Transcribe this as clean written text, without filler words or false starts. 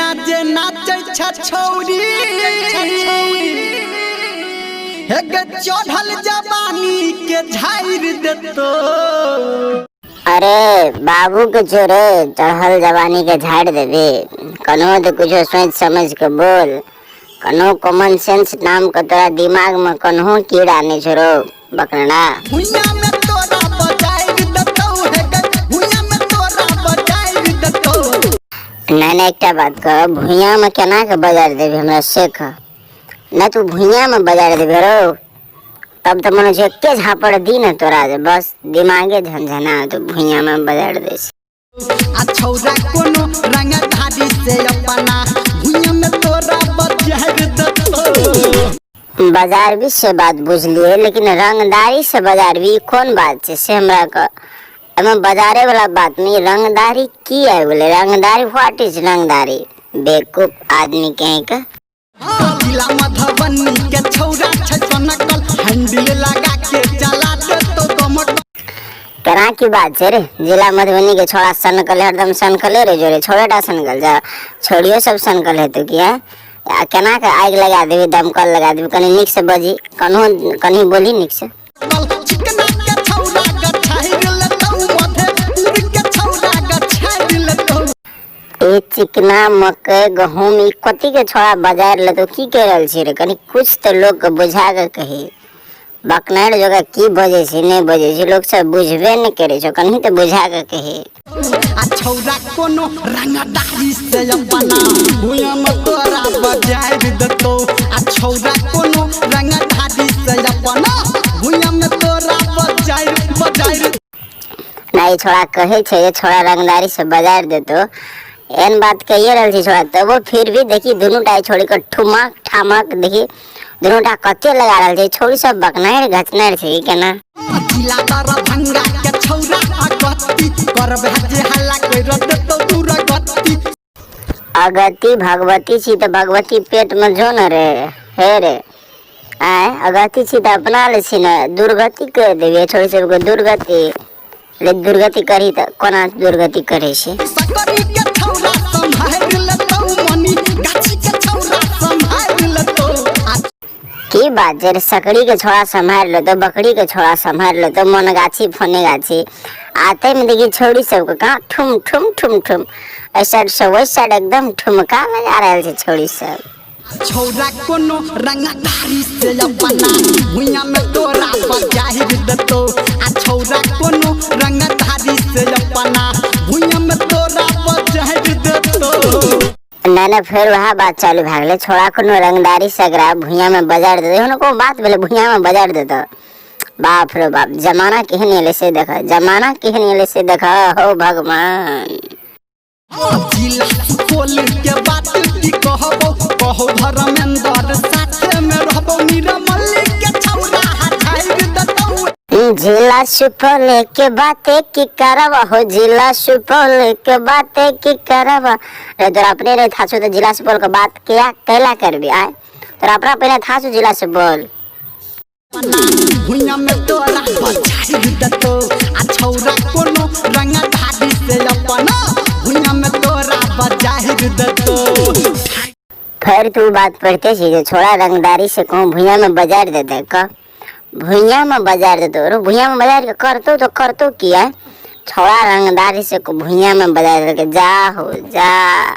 एना जे नाचै छ छौरी हे गे चढ़ल जवानी के झाड़ि देतो। अरे बाबू के छोरे चढ़ल जवानी के झाड़ि देबी, कनो तऽ कुछो सोचि समझ के बोल। कनो कॉमन सेंस नाम के तोरा दिमाग में कन्हो कीड़ा नहीं छोरो बकना। भुइयां में तोरा बजारि देतौ हे गे, भुइयां में तोरा बजारि देतौ। नहीं नहीं, एकटा बात कह, भुइयां में केना के बजारि देबी हमरा से कह। नहीं तू भुइयां में बजारि देबी रो, तब तो मनो छै एके झापड़ दी ने तोरा जे बस दिमागे झनझना तो भुइयां में बजारि दै छै। आ छौरा कोनो रंगधारी से अपना भुइयां में तोरा बजारि देतौ। बाजार भी से बात बुझलिए, लेकिन रंगदारी से बाजार भी कोन बात छै से हमरा कह। एहिमे बाजारे वाला बात नहीं, रंगदारी की आबि गेलै? रंगदारी, what is रंगदारी? बेवकूफ आदमी कहीं के। जिला मधुबनी के छौरा छै सोनकल, हैंडल लगा के चला देतौ दमकल। केना की बात छै रे? जिला मधुबनी के छोड़ा सनकल, हरदम सनकले रे जोरे, छोड़ेटा सनकल जा, छोड़ियो सब सनकल हेतौ की है? आ केना के आगि लगा देबी, दमकल लगा देबी? कनी नीक से बजी, कन्हो कनी बोली नीक से। चिकना के छौरा गछारि लेतौ, मधेपुर के छौरा गछारि लेतौ। ए चिकना मकई गहूम ई कथी के छोड़ा बाजार लेतौ? की कहि रहल छी रे? कनी कुछ तऽ लोक के बुझा के कही। बकनार जगह की बजै छै नहि बजै छै लोक सब बुझबे नहि करै छै, कनी तऽ बुझा के कही। आ छौरा कोनो रंगदारी से अपना भुइयां में तोरा बजारि देतौ। आ छौरा कोनो रंगदारी से अपना भुइयां में तोरा बजारि बजारि। ना ई छोड़ा कहै छै जे छोड़ा रंगदारी से बजारि देतौ, एहन बात कहिए रहल छी छोड़ा, तबो फिर भी देखी दुनू टा छोड़ी के ठुमक ठामक देखी दुनू टा कते लगा रहल छै। छोड़ी सब बकनारि घचनारि छै ई केना? जिला दरभंगा के छौरा अगति करबे जे हल्ला करि देतौ दुर्गति। अगति भगवती छी तऽ भगवती पेट में जो न रे, हे रे आय अगति छी तऽ अपना ले छी ने, दुर्गति कर देबी छोड़ी सबके दुर्गति ले, दुर्गति करही तऽ कोना दुर्गति करै छै? सकरी के छौरा सम्हारि लेतौ, मनी गाछी के छौरा सम्हारि लेतौ। आ की बात छै रे? सकरी के छोड़ा सम्हारि लेतौ, बकरी के छोड़ा सम्हारि लेतौ, मन गाछी फोने गाछी। आ ताहिमे देखी छौड़ी सबके कहाँ ठुम ठुम ठुम ठुम एहि साइड से ओहि साइड एकदम ठुमका लगा रहल छै छौड़ी सब। छौरा कोनो रंगदारी से अपना भुइयां में तोरा बजारि देतौ। आ छौरा कोनो रंगदारी से अपना भुइयां में तोरा बजारि देतौ। नहीं नहीं, फिर वह बात चालू भए गेलै, छोड़ा कोनो रंगदारी से एकरा भुइयां में बजारि देतौ। एहन कोनो बात भेलै भुइयां में बजारि देतौ? बाप रे बाप, जमाना केहन एलै से देख, जमाना केहन एलै से देख, हो भगवान। जिला सुपौल के बात की कहबो, कहो धर्मेंद्र साथे में रहबो, निरमल के छौरा हटाइ देतौ। जिला सुपौल के बाते की करब हो, जिला सुपौल के बाते की करब रे? तोरा अपने रे था छौ तऽ जिला सुपौल के बात किया कैला करबी? आय तोरा अपना पहिने था छौ जिला सुपौल? भुइयां में तोरा बजारि देतौ। आ छौरा कोनो रंगधारी से अपना भुइयां में तोरा बजारि देतौ। फिर तू बात पढ़ते छी जे छोड़ा रंगदारी से कहूँ भुइयां में बजारि देतै, कह भुइयां में बजारि देतौ रो, भुइयां में बजारि के करतौ तो करतौ किया? छोड़ा रंगदारी से भुइयां में बजारि देलकै, जा हो जा।